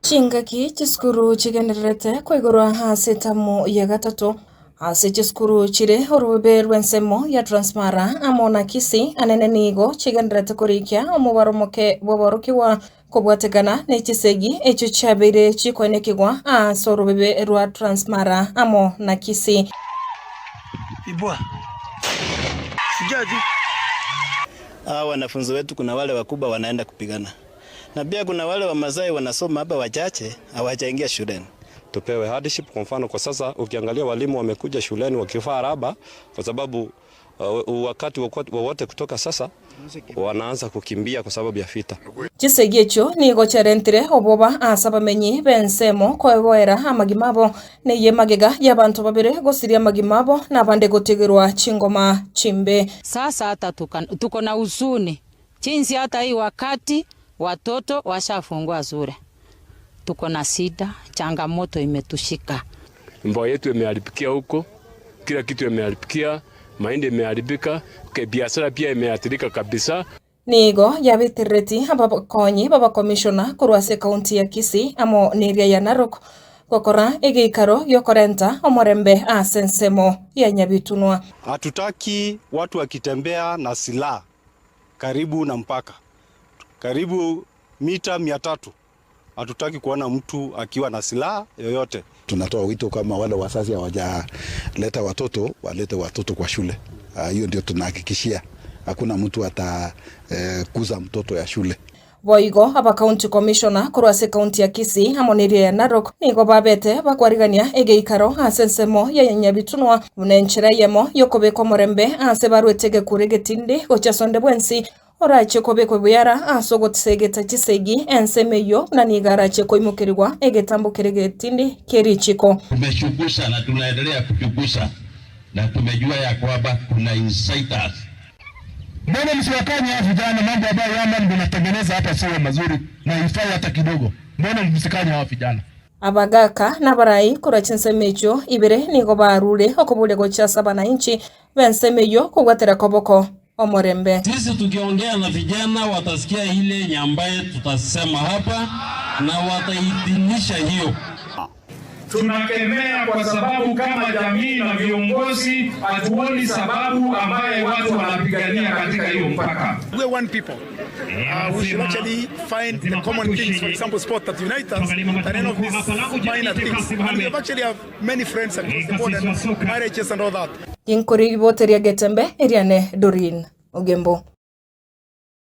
Chingaki chisukuru chigendererete koigorwa ase etamu ya gatato ase chisukuru chire orobebe rw'ensemo ya Transmara amo na Kisii anene nigo chigendererete korikia omobaro omoke bw'aborokigwa kobwatekana ne chisegi echio chiabeire chikoenekigwa ase orobebe rwa Transmara amo na Kisii. Ibwa. Sijaji. Hawa wanafunzi wetu kuna wale wakubwa wanaenda kupigana na pia kuna wale Wamasai wanasoma hapa wachache hawajaingia shuleni. Tupewe hardship. Kwa mfano kwa sasa ukiangalia walimu wamekuja shuleni wakivaa raba kwa sababu uh, wakati wowote kutoka sasa wanaanza kukimbia kwa sababu ya vita. Chisegi echio nigo chiarentire obwoba ase abamenyi b'ensemo koeboera amagima abo, neyio emagega y'abanto babere gosiria amagima abo, na abande gotigerwa chingoma chimbe. Sasa hata tuko na huzuni jinsi hata hii wakati watoto washafungua shule, tuko na shida, changamoto imetushika. Mboga yetu imeharibikia huko, kila kitu imeharibikia, mahindi imeharibika, biashara pia imeathirika kabisa. Nigo yabeterereti abakonyi b'abakomishona korwa ase ekaunti ya Kisii amo neria ya Narok gokora egeikaro giokorenta omorembe ase ensemo ya Nyabitunwa. Hatutaki watu wakitembea na silaha karibu na mpaka, karibu mita 300. Hatutaki kuona mtu akiwa na silaha yoyote. Tunatoa wito kama wale wazazi hawajaleta watoto walete watoto kwa shule. Hiyo ndio tunahakikishia, hakuna mtu atakuza eh, mtoto ya shule. Boigo aba county commissioner korwa ase ekaunti ya Kisii amo neria ya Narok nigo babete bakwarigania egeikaro ase ensemo ya Nyabitunwa buna enchera eyemo yokobeka omorembe ase barwete egekuro egetindi gochia ase onde bwensi orache kobekwa buyara ase ogotsegeta chisegi ensemo eyio buna nigo arache koimokerigwa egetambo kere egetindi kie richiko. Tumechunguza na tunaendelea kuchunguza na tumejua ya kwamba kuna inciters. Mbona msiwakanye hao vijana mambo ambayo yama ndio natengeneza hapa sio mazuri na haifai hata kidogo. Mbona msikanye hao vijana? Abagaka na abarai korwa chinsemo echio ibere nigo barure okoboria gochia ase abananchi b'ensemo eyio kobwatera koboko omorembe. Sisi tukiongea na vijana watasikia ile yenye ambaye tutasema hapa na wataidhinisha hiyo. Tunakemea kwa sababu kama jamii na viongozi hatuoni sababu ambaye watu wanapigania katika hiyo mpaka. We are one people. We should actually find the common things, for example, sport that unite us than any of these minor things. And we have actually have many friends across the board and marriages and all that. Ginkori ribote ria Getembe, Eriane Doreen Ogembo.